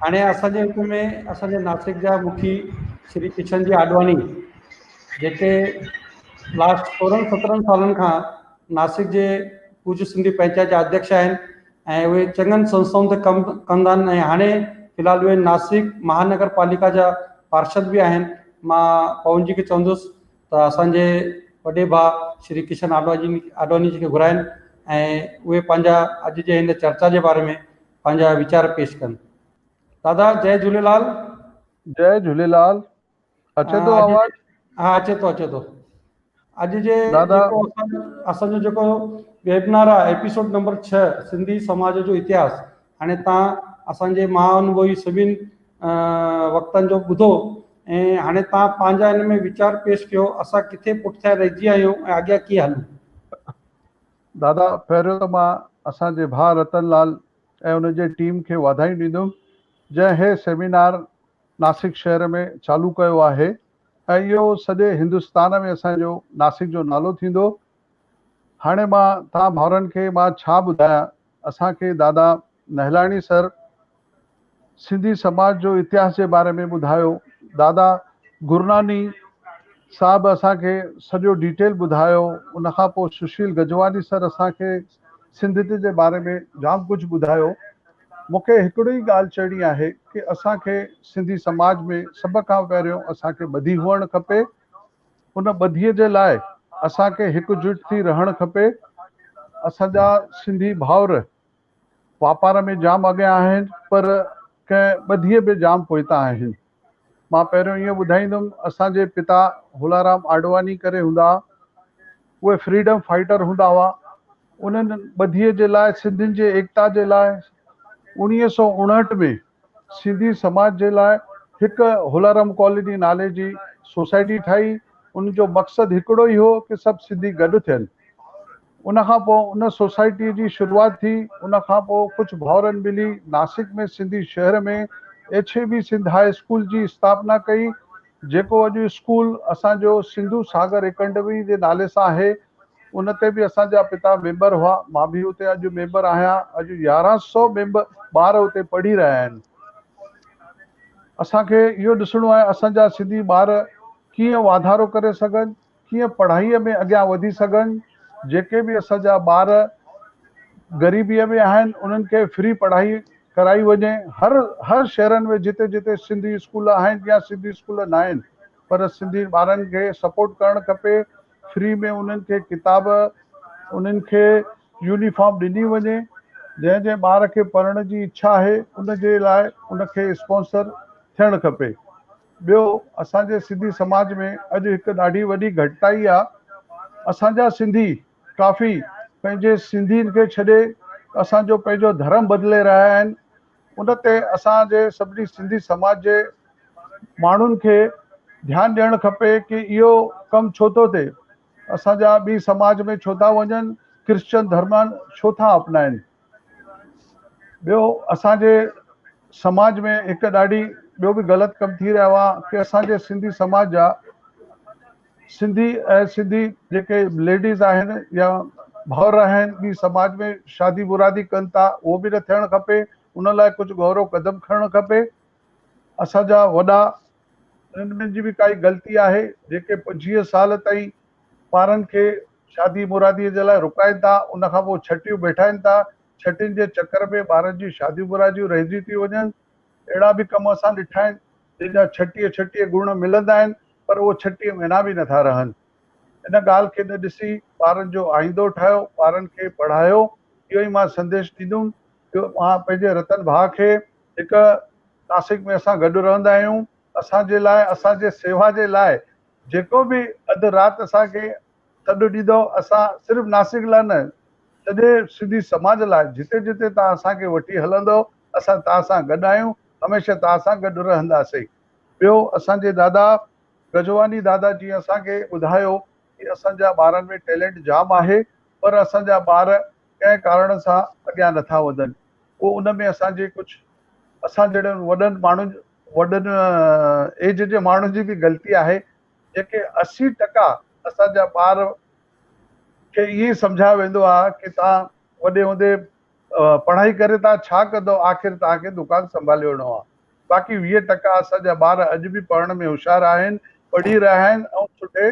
هاڻي اسان جي وچ ۾ اسان جي ناسڪ جا مکي شري ڪشن جي آڏواڻي جيڪي لاسٽ 16 17 سالن کان ناسڪ جي پوجي سنڌي پنچائت جا اڌيڪش آهن ۽ اهي چڱن سنسٿائن تي ڪم ڪندا آهن ۽ هاڻي في الحال اهي ناسڪ مهانگر پاليڪا جا پارشد به آهن. مان پون جي کي چوندس ته اسان جي وڏي ڀاء شري ڪشن آڏواڻي جي کي گهرائن ۽ اهي پنهنجا اڄ جي هن چرچا جي باري ۾ پنهنجا ويچار پيش ڪن. دادا جئي جهوليلال. جئي جهوليلال. اچي ٿو آواز؟ ها اچي ٿو اچي ٿو. اڄ جي جيڪو اسان جو جيڪو ويبنار آهي ايپيسوڊ نمبر 6 سنڌي سماج جو اتهاس، هاڻي تان اسان جي مها انوڀوي سڀن وقتن جو ٻڌو ۽ هاڻي تان پنهنجا ان ۾ ويچار پيش ڪيو، اسان ڪٿي پٺتيا رهجي ويا آهيون ۽ اڳيان ڪيئن هلون؟ دادا پهريون ته مان اسان جي ڀاء رتن لال ۽ ان جي ٽيم کي واڌايون ڏيندم جنهن هي سيمينار ناسڪ شهر ۾ چالو ڪيو آهي ۽ اهو سڄي هندستان ۾ اسان جو ناسڪ جو نالو ٿيندو. هاڻي مان توهان ڀائرن کي مان ڇا ٻڌايان، اسان کي دادا نهلاڻي سر سنڌي سماج جو اتهاس جي باري ۾ ٻڌايو، دادا گرناني صاحب اسان کي سڄو ڊيٽيل ٻڌايو، ان کان پوء سشيل گجواني سر اسان کي سنڌيت جي باري ۾ جام ڪجهه ٻڌايو. مون کي هڪڙي ئي ڳالهه چئڻي آهي ڪي اسان کي سنڌي سماج ۾ سڀ کان پهريون اسان کي ٻڌي هئڻ کپي، ان ٻڌيء جي لاء اسان کي هڪ جٽ ٿي رهڻ کپي. اسان جا سنڌي ڀائر واپار ۾ جام اڳيان آهن پر ڪنهن ٻڌيء به جام پوئتان آهن. مان پهريون اهو ٻڌائيندم اسان جي پتا هولارام آڏواڻي ڪري هوندا ها. اهي فريڊم فائٽر هوندا هئا. انهن ٻڌيء جي لاء سنڌين جي ايڪتا جي لاء 1959 ۾ سنڌي سماج جي لاء هڪ هولارام ڪالوني نالي جي سوسائٽي ٺاهي، ان جو مقصد هڪڙو ئي هو ڪه سڀ سنڌي گڏ ٿين. ان کان پوء ان سوسائٽي جي شروعات ٿي، ان کان پوء ڪجهه ڀائرن ملي ناسڪ ۾ سنڌي شهر ۾ H A B Sindh high school جي اسٿاپنا ڪئي، جيڪو اڄ اسڪول اسان جو سنڌو ساگر اڪنڊمي جي نالي سان آهي. ان تي به اسان جا پتا ميمبر هئا، مان به اتي اڄ ميمبر آهيان، اڄ 1100 ميمبر ٻار اتي پڙهي رهيا آهن. اسان کي اهو ڏسڻو آهي اسان جا سنڌي ٻار ڪيئن واڌارو ڪري سگهن، ڪيئن پڙهائيء ۾ اڳيان وڌي سگهن، جيڪي به اسان جا ٻار غريبيء ۾ آهن انهن کي فري پڙهائي ڪرائي وڃي، هر هر شهرن ۾ جتي جتي سنڌي اسڪول آهن يا سنڌي اسڪول ناهن پر سنڌي ٻارن کي سپورٽ ڪرڻ کپي، فري ۾ انهن کي ڪتاب انهن کي يونيفارم ڏني وڃي، جنهن جنهن ٻار کي پڙهڻ جي اڇا آهي ان جي لاء ان کي اسپانسر ٿيڻ کپي. ٻيو اسان جي سنڌي سماج ۾ اڄ هڪ ڏاڍي وڏي گهٽتائي آ اسان جا سنڌي ڪافي پنهنجي سنڌين کي ڇڏي اسان جو پنهنجو ڌرم بدلي رهيا آهن ان تي اسان جي سڀني سنڌي سماج جي ماڻهن کي ڌيان ڏيڻ کپي ڪي اهو ڪم ڇو ٿو ٿئي اسان جا ٻي سماج ۾ ڇو ٿا وڃن ڪرسچن ڌرم ڇو ٿا اپنائن ٻيو اسان جي سماج ۾ هڪ ڏاڍي ٻيو به غلط ڪم ٿي رهيو آهي ڪي اسان جي سنڌي سماج جا سنڌي ۽ سنڌي جيڪي ليڊيز آهن يا ڀائر آهن ٻي سماج ۾ شادي مرادي ڪن ٿا اهو به نه ٿيڻ کپي ان لاء ڪجهه ڳورو قدم کڻڻ کپي اسان جا وڏا انهن جي به ڪائي غلطي آهي جيڪي 25 سال تائين ٻارن کي شادي مرادي جي لاء رڪائن ٿا ان کان پوء ڇٽيون بيٺائن ٿا ڇٽين جي چڪر ۾ ٻارن جي شاديون مراديون رهجي ٿيون وڃن اهڙا به ڪم اسان ڏٺا آهن جن جا 36 36 گڻ ملندا آهن پر اهو 36 مهينا به نٿا رهن. ان ڳالهه کي نه ڏسي ٻارن جو آئيندو ٺاهيو، ٻارن کي پڙهايو، اهو ئي مان سنديش ڏيندم جو مان پنهنجي رتن ڀاء کي هڪ ناسڪ ۾ اسان گڏ رهندا آهيون، اسان جي لاء اسان جي سيوا جي لاء جيڪو به اڌ رات اسان کي سڏ ڏيندو اسان صرف ناسڪ لاء نه سڄي سنڌي سماج لاء جتي جتي توهان اسان کي وٺي هلندو اسان توهان سان گڏ آهيون هميشه توهان سان گڏ رهنداسين. ٻيو اسان جي دادا گجواني دادا جيئن اسان کي ٻڌايو ڪي اسان جا ٻارن ۾ ٽيلنٽ جام آهي پر اسان جا ٻار ڪنهن ڪارڻ سان اڳيان نٿا وڌن پوء ان ۾ اسان جي ڪجهه اسان جهڙن وڏن ماڻهن وڏن ايج جي ماڻهن جي به غلطي آهي جيڪي 80% اسان جا ٻار کي ائين سمجهايو ويندو آهي ڪي توهان وڏي هوندي پڙهائي ڪري توهان ڇا ڪندو آخر توهان کي دڪان سنڀالي وڃڻو آهي. باقي 20% اسان جا ٻار اڄ به پڙهڻ ۾ هوشيار آهن، پڙهي رهيا آهن ۽ سٺي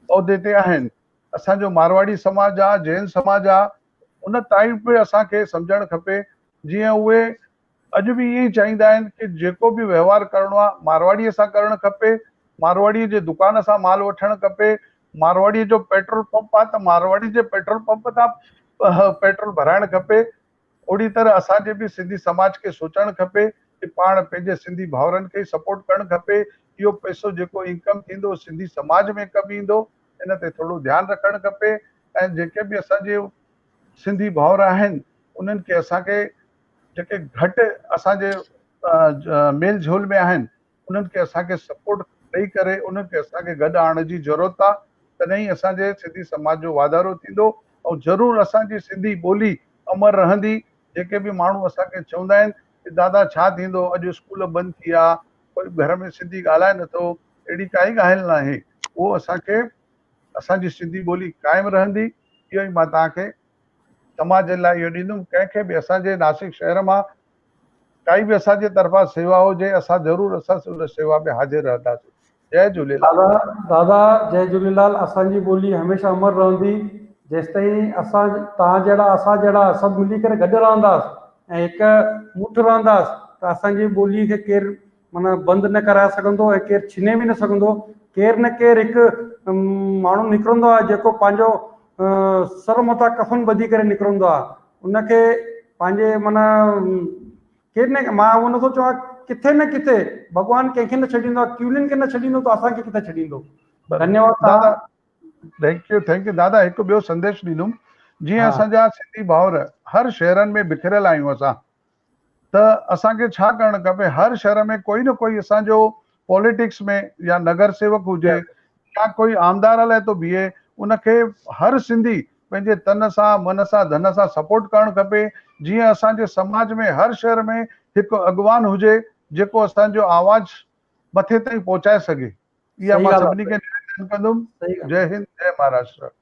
عهدي تي آهن. اسان جو مارواڙي سماج آ، جين سماج آ، ان تائين به اسان کي سمجهڻ کپي جيئن اهي اڄ به ائين ئي چاهيندا آهن ڪي جيڪو به وهنوار ڪرڻو آ مارواڙيء سان ڪرڻ کپي، مارواڙيء جي دڪان سان مال وٺڻ کپي، مارواڙيء جو پيٽرول پمپ آ ته مارواڙي جي پيٽرول پمپ تان پيٽرول ڀرائڻ کپي. اهڙي طرح اسان جي به سنڌي سماج کي سوچڻ کپي ڪي پاڻ پنهنجي سنڌي ڀائرن کي ئي سپورٽ ڪرڻ کپي، اهو پئسو جيڪو انڪم ٿيندو سنڌي سماج ۾ ڪم ايندو، ان تي ٿورو ڌيان رکڻ کپي ۽ جيڪي به اسان جي سنڌي ڀائر آهن انهن کي اسان کي جيڪي گهٽ اسان جي ميل جهول ۾ آهن انهن کي اسان کي سپورٽ ڏئي ڪري انهن کي اسان کي گڏ آڻڻ جي ضرورت آ تڏهن ئي اسان جي سنڌي سماج جو واڌارو ٿيندو ۽ ضرور اسان جي سنڌي ٻولي امر رهندي جيڪي به ماڻهو اسان کي چوندا آهن ڪي دادا ڇا ٿيندو اڄ اسڪول بند ٿي ويا ڪوئي گهر ۾ سنڌي ڳالهائي نٿو اهڙي ڪائي ڳالهه ناهي اهو اسان کي اسان جي سنڌي ٻولي قائم رهندي اهو ئي مان توهان کي سماج جي لاء اهو ڏيندم ڪنهن کي به اسان جي ناسڪ شهر مان ڪائي به اسان جي طرفان سيوا هجي اسان ضرور اسان ان سيوا ۾ حاضر رهنداسين جئي جهوليلال. دادا دادا جئي جهوليلال اسان جي ٻولي هميشه امر رهندي جيستائين اسان توهان جهڙا اسان جهڙا سڀ ملي ڪري گڏ رهنداس ۽ هڪ مٺ رهنداس ته اسان جي ٻولي کي ڪير معنيٰ بند نه ڪرائي سگهندو ۽ ڪير ڇني به نه سگهندو. ڪير نه ڪير هڪ ماڻهو نڪرندو آهي جيڪو پنهنجو سر مٿان ڪفن ٻڌي ڪري نڪرندو آهي ان کي پنهنجي معنيٰ ڪير نه مان اهو نٿو چوان ڪٿي نه ڪٿي ڀڳوان ڪنهن کي نه ڇڏيندو آهي ڪيولين کي نه ڇڏيندو ته اسان کي ڪٿي ڇڏيندو. ڌنيواد دادا thank you thank you دادا هڪ ٻيو سنديش ڏيندم جيئن اسان جا سنڌي ڀائر هر شهرن ۾ بکريل آهيون اسان ته اسان کي ڇا ڪرڻ کپي هر شهر ۾ ڪوئي نه ڪوئي اسان جو پوليٽڪس ۾ يا نگر سيوڪ هجي يا ڪوئي آمدار لاء ٿو بيهي ان کي هر سنڌي پنهنجي تن سان من سان ڌن سان سپورٽ ڪرڻ کپي جيئن اسان جي سماج ۾ هر شهر ۾ هڪ اڳواڻ هجي جيڪو اسان جو آواز مٿي تائين پهچائي سگهي اها مان سڀني کي نويدن ڪندم جئي هند جئي مهاراشٽر.